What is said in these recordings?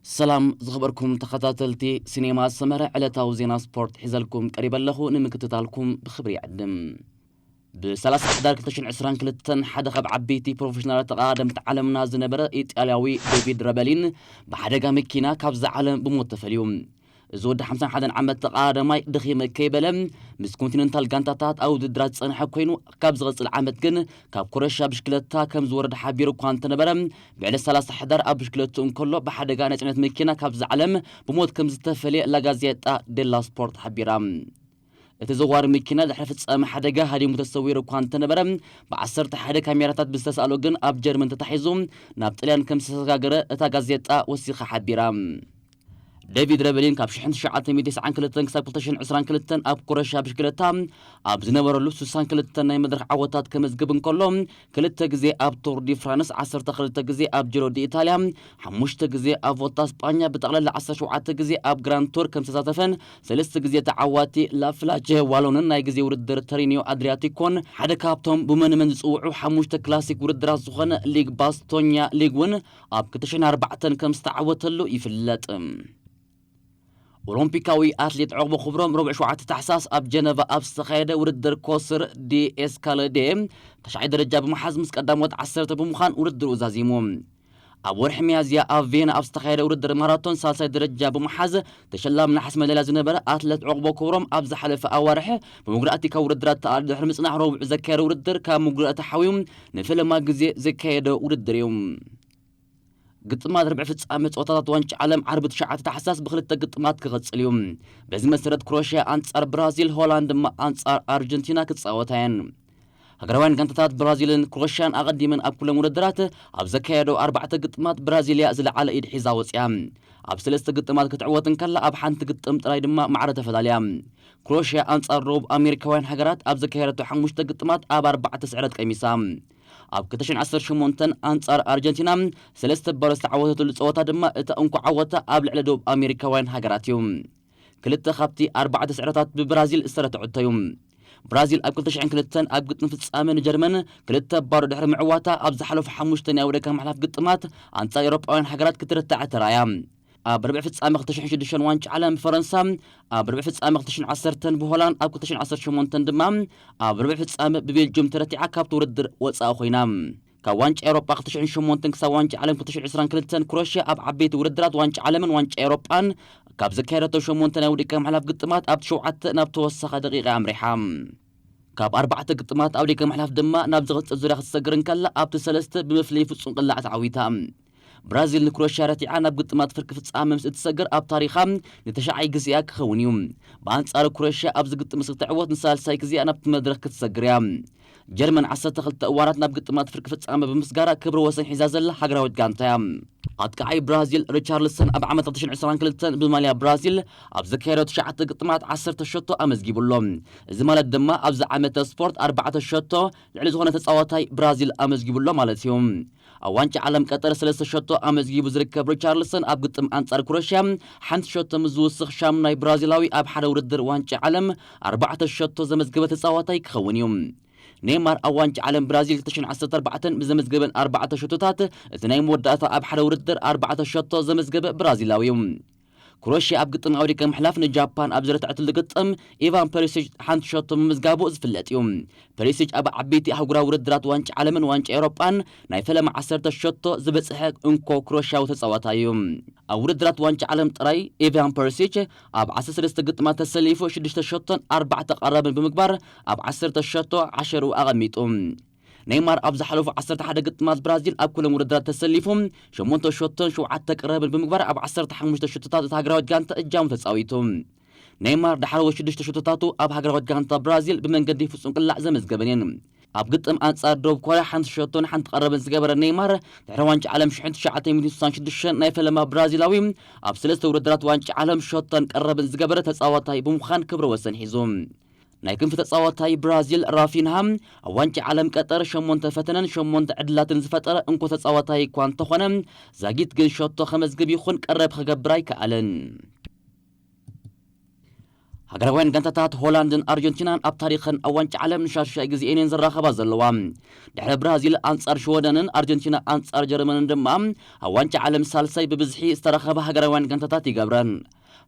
ሰላም ዝኸበርኩም ተኸታተልቲ ሲኔማ ሰመረ፣ ዕለታዊ ዜና ስፖርት ሒዘልኩም ቀሪበ ኣለኹ። ንምክትታልኩም ብኽብሪ ይዕድም። ብ30 ሕዳር ክልተ ሽሕን ዕስራን ክልተን ሓደ ካብ ዓበይቲ ፕሮፌሽናላት ተቐዳደምቲ ዓለምና ዝነበረ ኢጣልያዊ ዴቪድ ረበሊን ብሓደጋ መኪና ካብዛ ዓለም ብሞት ተፈልዩ። እዚ ወዲ ሓምሳን ሓደን ዓመት ተቐዳዳማይ ድኺመ ከይበለ ምስ ኮንቲነንታል ጋንታታት ኣብ ውድድራት ዝጸንሐ ኮይኑ፣ ካብ ዝቐጽል ዓመት ግን ካብ ኮረሻ ብሽክለታ ከም ዝወረደ ሓቢሩ እኳ እንተነበረ፣ ብዕለት ሰላሳ ሕዳር ኣብ ብሽክለቱ እንከሎ ብሓደጋ ናይ ጽዕነት መኪና ካብዛ ዓለም ብሞት ከም ዝተፈልየ ላጋዜጣ ዴላ ስፖርት ሓቢራ። እቲ ዘዋሪ መኪና ድሕሪ ፍጻመ ሓደጋ ሃዲሙ ተሰዊሩ እኳ እንተነበረ፣ ብዓሰርተ ሓደ ካሜራታት ብዝተሳእሎ ግን ኣብ ጀርመን ተታሒዙ ናብ ጥልያን ከም ዝተሰጋገረ እታ ጋዜጣ ወሲኻ ሓቢራ። ዴቪድ ረበሊን ካብ ሽሕን ትሽዓተ ሚእትን ተስዓን ክልተን ክሳብ ክልተ ሽሕን ዕስራን ክልተን ኣብ ኮረሻ ብሽክለታ ኣብ ዝነበረሉ ስሳን ክልተን ናይ መድረኽ ዓወታት ከመዝግብ እንከሎ፣ ክልተ ግዜ ኣብ ቱር ዲ ፍራንስ፣ ዓሰርተ ክልተ ግዜ ኣብ ጂሮ ዲ ኢታልያ፣ ሓሙሽተ ግዜ ኣብ ቮልታ ስጳኛ፣ ብጠቕላላ ዓሰርተ ሸውዓተ ግዜ ኣብ ግራንድ ቱር ከም ዝተሳተፈን ሰለስተ ግዜ ተዓዋቲ ላፍላቸ ዋሎንን ናይ ግዜ ውድድር ተሪኒዮ ኣድሪያቲኮን ሓደ ካብቶም ብመንመን ዝጽውዑ ሓሙሽተ ክላሲክ ውድድራት ዝኾነ ሊግ ባስቶኛ ሊግ እውን ኣብ ክልተ ሽሕን ኣርባዕተን ከም ዝተዓወተሉ ይፍለጥ። ኦሎምፒካዊ ኣትሌት ዑቕበ ክብሮም ረቡዕ ሸውዓተ ታሕሳስ ኣብ ጀነቫ ኣብ ዝተኻየደ ውድድር ኮስር ዲ ኤስካለዴ ተሻዓይ ደረጃ ብምሓዝ ምስ ቀዳሞት ዓሰርተ ብምዃን ውድድሩ ዛዚሙ። ኣብ ወርሒ ሚያዝያ ኣብ ቬና ኣብ ዝተኻየደ ውድድር ማራቶን ሳልሳይ ደረጃ ብምሓዝ ተሸላሚ ነሓስ መዳልያ ዝነበረ ኣትሌት ዑቕበ ክብሮም ኣብ ዝሓለፈ ኣዋርሕ ብመጉዳእቲ ካብ ውድድራት ተኣልዩ ድሕሪ ምጽናሕ ረቡዕ ዘካየደ ውድድር ካብ ምጉዳእቲ ሓውዩ ንፈለማ ግዜ ዘካየደ ውድድር እዩ። ግጥማት ርብዒ ፍጻመ ጸወታታት ዋንጫ ዓለም ዓርቢ ትሽዓተ ታሕሳስ ብኽልተ ግጥማት ክቐጽል እዩ። በዚ መሰረት ክሮሽያ ኣንጻር ብራዚል፣ ሆላንድ ድማ ኣንጻር ኣርጀንቲና ክጻወታ እየን። ሃገራውያን ጋንታታት ብራዚልን ክሮሽያን ኣቐዲመን ኣብ ኩሎም ውድድራት ኣብ ዘካየዶ ኣርባዕተ ግጥማት ብራዚልያ ዝለዓለ ኢድ ሒዛ ወጽያ። ኣብ ሰለስተ ግጥማት ክትዕወት እንከላ ኣብ ሓንቲ ግጥም ጥራይ ድማ ማዕረ ተፈላልያ። ክሮሽያ ኣንጻር ደቡብ ኣሜሪካውያን ሃገራት ኣብ ዘካየደቶ ሓሙሽተ ግጥማት ኣብ ኣርባዕተ ስዕረት ቀሚሳ። ኣብ ክልተ ሽሕን ዓሰርተ ሸሞንተን ኣንጻር ኣርጀንቲና ሰለስተ ባዶ ዝተዓወተትሉ ጸወታ ድማ እታ እንኮ ዓወታ ኣብ ልዕሊ ደቡብ ኣሜሪካውያን ሃገራት እዩ። ክልተ ካብቲ ኣርባዕተ ስዕረታት ብብራዚል ዝተረትዐቶ እዩ። ብራዚል ኣብ ክልተ ሽሕን ክልተን ኣብ ግጥም ፍጻመ ንጀርመን ክልተ ባዶ ድሕሪ ምዕዋታ ኣብ ዝሓለፉ ሓሙሽተ ናይ ወደካ ምሕላፍ ግጥማት ኣንጻር ኤውሮጳውያን ሃገራት ክትርታዕ ተራእያ። ኣብ ርብዒ ፍጻመ ክልተ ሽሕን ሽዱሽተን ዋንጫ ዓለም ብፈረንሳ፣ ኣብ ርብዒ ፍጻመ ክልተ ሽሕን ዓሰርተን ብሆላንድ፣ ኣብ ክልተ ሽሕን ዓሰርተ ሸሞንተን ድማ ኣብ ርብዒ ፍጻመ ብቤልጅም ተረቲዓ ካብቲ ውድድር ወጻኢ ኮይና። ካብ ዋንጫ ኤውሮጳ ክልተ ሽሕን ሸሞንተን ክሳብ ዋንጫ ዓለም ክልተ ሽሕን ዕስራን ክልተን ክሮሽያ ኣብ ዓበይቲ ውድድራት ዋንጫ ዓለምን ዋንጫ ኤውሮጳን ካብ ዘካየደቶ ሸሞንተ ናይ ውድድር ምሕላፍ ግጥማት ኣብቲ ሸውዓተ ናብ ተወሳኺ ደቂቃ ኣምሪሓ። ካብ ኣርባዕተ ግጥማት ኣብ ደገ ምሕላፍ ድማ ናብ ዝቕጽል ዙርያ ክትሰግር እንከላ ኣብቲ ሰለስተ ብመፍለዪ ፍጹም ቅላዕ ተዓዊታ። ብራዚል ንክሮሽያ ረቲዓ ናብ ግጥማት ፍርቂ ፍጻመ ምስ እትሰግር ኣብ ታሪኻ ንተሻዓይ ግዜኣ ክኸውን እዩ። ብኣንጻሩ ክሮሽያ ኣብዚ ግጥም ምስ ክትዕወት ንሳልሳይ ግዜኣ ናብቲ መድረኽ ክትሰግር እያ። ጀርመን ዓሰርተ ክልተ እዋናት ናብ ግጥማት ፍርቂ ፍጻመ ብምስጋራ ክብሪ ወሰን ሒዛ ዘላ ሃገራዊት ጋንታ እያ። ኣጥቃዓይ ብራዚል ሪቻርልሰን ኣብ ዓመት ክልተ ሽሕን ዕስራን ክልተን ብማልያ ብራዚል ኣብ ዘካየዶ ትሽዓተ ግጥማት ዓሰርተ ሸቶ ኣመዝጊቡ ኣሎ። እዚ ማለት ድማ ኣብዚ ዓመተ ስፖርት ኣርባዕተ ሸቶ ልዕሊ ዝኾነ ተጻዋታይ ብራዚል ኣመዝጊቡ ኣሎ ማለት እዩ። ኣብ ዋንጫ ዓለም ቀጠር ሰለስተ ሸቶ ኣመዝጊቡ ዝርከብ ሪቻርልሰን ኣብ ግጥም ኣንጻር ክሮሽያ ሓንቲ ሸቶ ምስ ዝውስኽ ሻሙናይ ብራዚላዊ ኣብ ሓደ ውድድር ዋንጫ ዓለም ኣርባዕተ ሸቶ ዘመዝገበ ተጻዋታይ ክኸውን እዩ። ኔይማር ኣብ ዋንጫ ዓለም ብራዚል ክልተ ሽሕን ዓሰርተ ኣርባዕተን ብዘመዝገበን ኣርባዕተ ሸቶታት እቲ ናይ መወዳእታ ኣብ ሓደ ውድድር ኣርባዕተ ሸቶ ዘመዝገበ ብራዚላዊ እዩ። ክሮሽያ ኣብ ግጥም ኣውዲካ ምሕላፍ ንጃፓን ኣብ ዝረትዐትሉ ግጥም ኢቫን ፐሪሲች ሓንቲ ሸቶ ምምዝጋቡ ዝፍለጥ እዩ። ፐሪሲች ኣብ ዓበይቲ ኣህጉራዊ ውድድራት ዋንጫ ዓለምን ዋንጫ ኤውሮጳን ናይ ፈለማ ዓሰርተ ሸቶ ዝበጽሐ እንኮ ክሮሽያዊ ተጻዋታይ እዩ። ኣብ ውድድራት ዋንጫ ዓለም ጥራይ ኢቫን ፐሪሲች ኣብ ዓሰርተ ሰለስተ ግጥማት ተሰሊፉ ሽዱሽተ ሸቶን ኣርባዕተ ቀረብን ብምግባር ኣብ ዓሰርተ ሸቶ ዓሸርኡ ኣቐሚጡ። ኔይማር ኣብ ዝሓለፉ ዓሰርተ ሓደ ግጥማት ብራዚል ኣብ ኩለን ውድድራት ተሰሊፉ ሸሞንተ ሸቶን ሸውዓተ ቀረብን ብምግባር ኣብ ዓሰርተ ሓሙሽተ ሸቶታት እታ ሃገራዊት ጋንታ እጃሙ ተጻዊቱ። ኔይማር ዳሕረዎት ሽዱሽተ ሸቶታቱ ኣብ ሃገራዊት ጋንታ ብራዚል ብመንገዲ ፍጹም ቅላዕ ዘመዝገበን እየን። ኣብ ግጥም ኣንጻር ደቡብ ኮርያ ሓንቲ ሸቶን ሓንቲ ቀረብን ዝገበረ ኔይማር ድሕሪ ዋንጫ ዓለም ሽሕን ትሽዓተ ሚእትን ስሳን ሽዱሽተን ናይ ፈለማ ብራዚላዊ ኣብ ሰለስተ ውድድራት ዋንጫ ዓለም ሸቶን ቀረብን ዝገበረ ተጻዋታይ ብምዃን ክብረ ወሰን ሒዙ። ናይ ክንፊ ተጻዋታይ ብራዚል ራፊንሃ ኣብ ዋንጫ ዓለም ቀጠር ሸሞንተ ፈተነን ሸሞንተ ዕድላትን ዝፈጠረ እንኮ ተጻዋታይ እኳ እንተኾነ፣ ዛጊት ግን ሸቶ ከመዝግብ ይኹን ቀረብ ክገብር ኣይከኣለን። ሃገራውያን ጋንታታት ሆላንድን ኣርጀንቲናን ኣብ ታሪኽን ኣብ ዋንጫ ዓለም ንሻሻይ ግዜኤን እየን ዝራኸባ ዘለዋ። ድሕሪ ብራዚል ኣንጻር ሽወደንን ኣርጀንቲና ኣንጻር ጀርመንን ድማ ኣብ ዋንጫ ዓለም ሳልሳይ ብብዝሒ ዝተራኸባ ሃገራውያን ጋንታታት ይገብረን።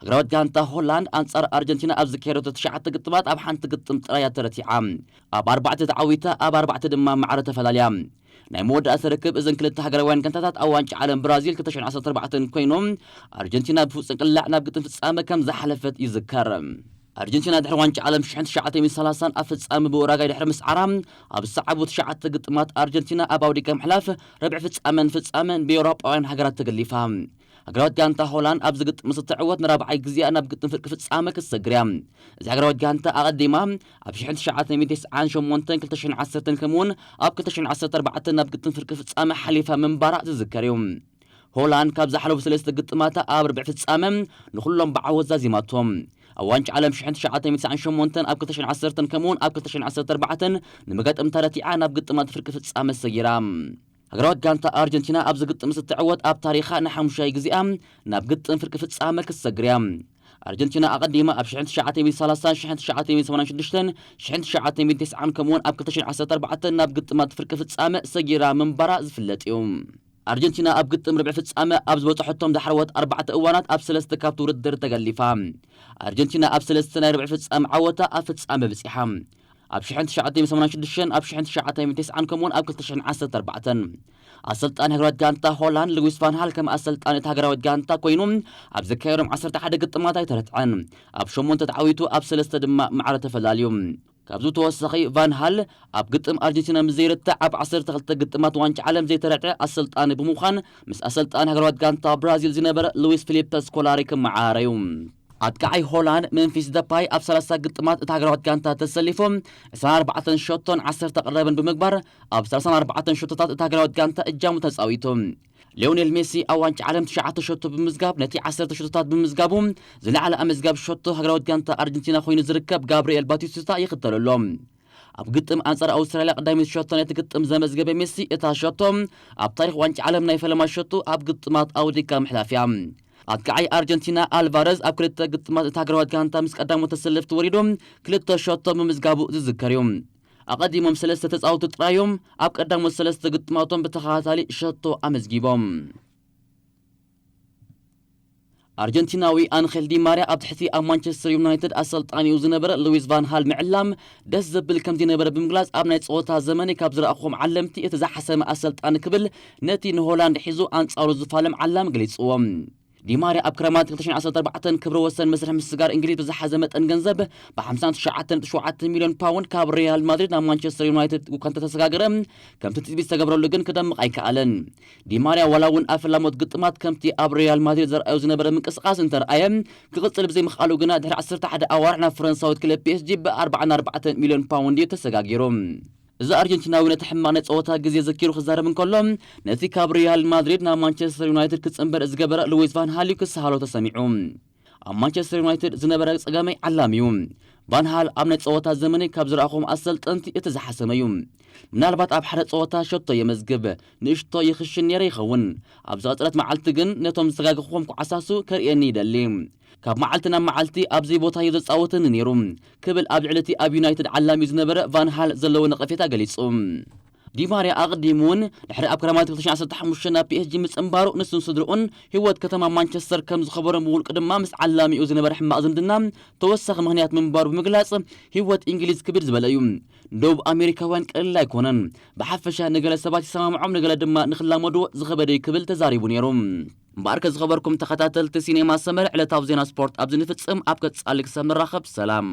ሃገራዊት ጋንታ ሆላንድ ኣንጻር ኣርጀንቲና ኣብ ዝካየደቶ ትሽዓተ ግጥማት ኣብ ሓንቲ ግጥም ጥራይ እያ ተረቲዓ። ኣብ ኣርባዕተ ተዓዊታ፣ ኣብ ኣርባዕተ ድማ ማዕረ ተፈላልያ። ናይ መወዳእታ ርክብ እዘን ክልተ ሃገራውያን ጋንታታት ኣብ ዋንጫ ዓለም ብራዚል ክልተ ሽሕን ዓሰርተ ኣርባዕተን ኮይኑ፣ ኣርጀንቲና ብፍጹም ቅላዕ ናብ ግጥም ፍጻመ ከም ዝሓለፈት ይዝከር። ኣርጀንቲና ድሕሪ ዋንጫ ዓለም ሽሕን ትሽዓተ ሚእትን ሰላሳን ኣብ ፍጻመ ብኡራጋይ ድሕሪ ምስዓራ፣ ኣብ ዝሰዓቡ ትሽዓተ ግጥማት ኣርጀንቲና ኣብ ኣውዲካ ምሕላፍ፣ ርብዒ ፍጻመን ፍጻመን ብኤውሮጳውያን ሃገራት ተገሊፋ። ሃገራዊት ጋንታ ሆላንድ ኣብዚ ግጥም ምስ እትዕወት ንራብዓይ ግዜኣ ናብ ግጥም ፍርቂ ፍጻመ ክትሰግር እያ። እዚ ሃገራዊት ጋንታ ኣቐዲማ ኣብ ሽሕን ትሽዓተ ሚእትን ተስዓን ሸሞንተን ክልተ ሽሕን ዓሰርተን ከምኡውን ኣብ ክልተ ሽሕን ዓሰርተ ኣርባዕተን ናብ ግጥም ፍርቂ ፍጻመ ሓሊፋ ምንባራ ዝዝከር እዩ። ሆላንድ ካብ ዝሓለፉ ሰለስተ ግጥማታ ኣብ ርብዒ ፍጻመ ንኹሎም ብዓወት ዛዚማቶም። ኣብ ዋንጫ ዓለም ሽሕን ትሽዓተ ሚእትን ተስዓን ሸሞንተን ኣብ ክልተ ሽሕን ዓሰርተን ከምኡውን ኣብ ክልተ ሽሕን ዓሰርተ ኣርባዕተን ንመጋጥምታ ረቲዓ ናብ ግጥማት ፍርቂ ፍጻመ ሰጊራ። ሃገራዊት ጋንታ ኣርጀንቲና ኣብዚ ግጥም ምስ እትዕወት ኣብ ታሪኻ ንሓሙሻይ ግዜኣ ናብ ግጥም ፍርቂ ፍጻመ ክትሰግር እያ። ኣርጀንቲና ኣቐዲማ ኣብ ሽሕን ትሽዓተ ሚእትን ሰላሳን ሽሕን ትሽዓተ ሚእትን ሰማንያን ሽዱሽተን ሽሕን ትሽዓተ ሚእትን ተስዓን ከምኡውን ኣብ ክልተ ሽሕን ዓሰርተ ኣርባዕተን ናብ ግጥማት ፍርቂ ፍጻመ ሰጊራ ምንባራ ዝፍለጥ እዩ። ኣርጀንቲና ኣብ ግጥም ርብዒ ፍጻመ ኣብ ዝበጽሐቶም ዝሓለወት ኣርባዕተ እዋናት ኣብ ሰለስተ ካብቲ ውድድር ተገሊፋ። ኣርጀንቲና ኣብ ሰለስተ ናይ ርብዒ ፍጻመ ዓወታ ኣብ ፍጻመ በጺሓ። ኣብ ሽሕን ትሽዓተ ሚእትን ሰማንያን ሽዱሽተን ኣብ ሽሕን ትሽዓተ ሚእትን ተስዓን ከምኡውን ኣብ ክልተ ሽሕን ዓሰርተ ኣርባዕተን። ኣሰልጣኒ ሃገራዊት ጋንታ ሆላንድ ሉዊስ ቫን ሃል ከም ኣሰልጣኒ እታ ሃገራዊት ጋንታ ኮይኑ ኣብ ዘካየዶም ዓሰርተ ሓደ ግጥማት ኣይተረትዐን። ኣብ ሸሞንተ ተዓዊቱ ኣብ ሰለስተ ድማ ማዕረ ተፈላልዩ። ካብዚ ተወሳኺ ቫን ሃል ኣብ ግጥም ኣርጀንቲና ምስ ዘይርታዕ ኣብ ዓሰርተ ክልተ ግጥማት ዋንጫ ዓለም ዘይተረትዐ ኣሰልጣኒ ብምዃን ምስ ኣሰልጣኒ ሃገራዊት ጋንታ ብራዚል ዝነበረ ሉዊስ ፊሊፐ ስኮላሪ ክመዓራረዩ። ኣጥቃዓይ ሆላንድ ሜምፊስ ደፓይ ኣብ ሰላሳ ግጥማት እታ ሃገራዊት ጋንታ ተሰሊፉ ዕስራን ኣርባዕተን ሸቶን ዓሰርተ ቀረብን ብምግባር ኣብ ሰላሳን ኣርባዕተን ሸቶታት እታ ሃገራዊት ጋንታ እጃሙ ተጻዊቱ። ሊዮኔል ሜሲ ኣብ ዋንጫ ዓለም ትሽዓተ ሸቶ ብምዝጋብ ነቲ ዓሰርተ ሸቶታት ብምዝጋቡ ዝለዓለ ኣመዝጋቢ ሸቶ ሃገራዊት ጋንታ ኣርጀንቲና ኮይኑ ዝርከብ ጋብርኤል ባቲስቱታ ይኽተሎ ኣሎ። ኣብ ግጥም ኣንጻር ኣውስትራልያ ቀዳመይቲ ሸቶ ናይቲ ግጥም ዘመዝገበ ሜሲ እታ ሸቶ ኣብ ታሪኽ ዋንጫ ዓለም ናይ ፈለማ ሸቶ ኣብ ግጥማት ኣውዲካ ምሕላፍ እያ። ኣጥቃዓይ ኣርጀንቲና ኣልቫረዝ ኣብ ክልተ ግጥማት እታ ሃገራዊት ጋንታ ምስ ቀዳሞት ተሰለፍቲ ወሪዱ ክልተ ሸቶ ምምዝጋቡ ዝዝከር እዩ። ኣቐዲሞም ሰለስተ ተጻወቱ ጥራዮም ኣብ ቀዳሞት ሰለስተ ግጥማቶም ብተኸታታሊ ሸቶ ኣመዝጊቦም። ኣርጀንቲናዊ ኣንኼል ዲ ማርያ ኣብ ትሕቲ ኣብ ማንቸስተር ዩናይትድ ኣሰልጣኒኡ ዝነበረ ሉዊስ ቫን ሃል ምዕላም ደስ ዘብል ከም ዝነበረ ብምግላጽ፣ ኣብ ናይ ጸወታ ዘመነይ ካብ ዝረኣኹዎም ዓለምቲ እቲ ዝሓሰመ ኣሰልጣኒ ክብል ነቲ ንሆላንድ ሒዙ ኣንጻሩ ዝፋለም ዓላም ገሊጽዎ። ዲማርያ ኣብ ክረማት ክልተ ሽሕን ዓሰርተ ኣርባዕተን ክብረ ወሰን መስርሕ ምስጋር እንግሊዝ ብዝሓዘ መጠን ገንዘብ ብ ሓምሳን ትሽዓተን ነጥቢ ሸውዓተ ሚልዮን ፓውንድ ካብ ሪያል ማድሪድ ናብ ማንቸስተር ዩናይትድ እኳ እንተተሰጋገረ፣ ከምቲ ትጽቢት ዝተገብረሉ ግን ክደምቕ ኣይከኣለን። ዲማርያ ዋላ እውን ኣብ ፈላሞት ግጥማት ከምቲ ኣብ ሪያል ማድሪድ ዘርኣዮ ዝነበረ ምንቅስቓስ እንተርኣየ፣ ክቕጽል ብዘይምኽኣሉ ግና ድሕሪ ዓሰርተ ሓደ ኣዋርሕ ናብ ፈረንሳዊት ክለብ ፒ ኤስ ጂ ብ ኣርባዓን ኣርባዕተን ሚልዮን ፓውንድ እዩ ተሰጋጊሩ። እዚ ኣርጀንቲናዊ ነቲ ሕማቕ ናይ ጸወታ ግዜ ዘኪሩ ክዛረብ እንከሎ፣ ነቲ ካብ ሪያል ማድሪድ ናብ ማንቸስተር ዩናይትድ ክጽንበር ዝገበረ ሉዊስ ቫን ሃል እዩ ክሰሃሎ ተሰሚዑ። ኣብ ማንቸስተር ዩናይትድ ዝነበረ ጸጋማይ ዓላሚ እዩ። ቫን ሃል ኣብ ናይ ጸወታ ዘመነይ ካብ ዝረኣኹዎም ኣሰልጠንቲ እቲ ዝሓሰመ እዩ። ምናልባት ኣብ ሓደ ጸወታ ሸቶ የመዝግብ፣ ንእሽቶ ይኽሽን ነይረ ይኸውን። ኣብ ዝቐጸለት መዓልቲ ግን ነቶም ዝተጋገኹዎም ኮዓሳሱ ከርእየኒ ይደሊ። ካብ መዓልቲ ናብ መዓልቲ ኣብዚ ቦታ እዩ ዘጻወተኒ ነይሩ ክብል ኣብ ልዕሊ እቲ ኣብ ዩናይትድ ዓላሚኡ ዝነበረ ቫን ሃል ዘለዎ ነቐፌታ ገሊጹ። ዲማርያ ኣቕዲሙ እውን ድሕሪ ኣብ ክረማት ክልተ ሽሕን ዓሰርተ ሓሙሽተ ናብ ፒ ኤስ ጂ ምጽንባሩ ንሱን ስድርኡን ህይወት ከተማ ማንቸስተር ከም ዝኸበሮም ብውልቁ ድማ ምስ ዓላሚኡ ዝነበረ ሕማቕ ዝምድና ተወሳኺ ምኽንያት ምንባሩ ብምግላጽ ህይወት እንግሊዝ ክብድ ዝበለ እዩ። ንደቡብ ኣሜሪካውያን ቀሊል ኣይኮነን። ብሓፈሻ ንገለ ሰባት ይሰማምዖም፣ ንገለ ድማ ንኽላመድዎ ዝኸበደ እዩ ክብል ተዛሪቡ ነይሩ። እምበኣርከ ዝኸበርኩም ተኸታተልቲ ሲኔማ ሰመረ ዕለታዊ ዜና ስፖርት ኣብዚ ንፍጽም። ኣብ ቀጻሊ ክሳብ ንራኸብ ሰላም።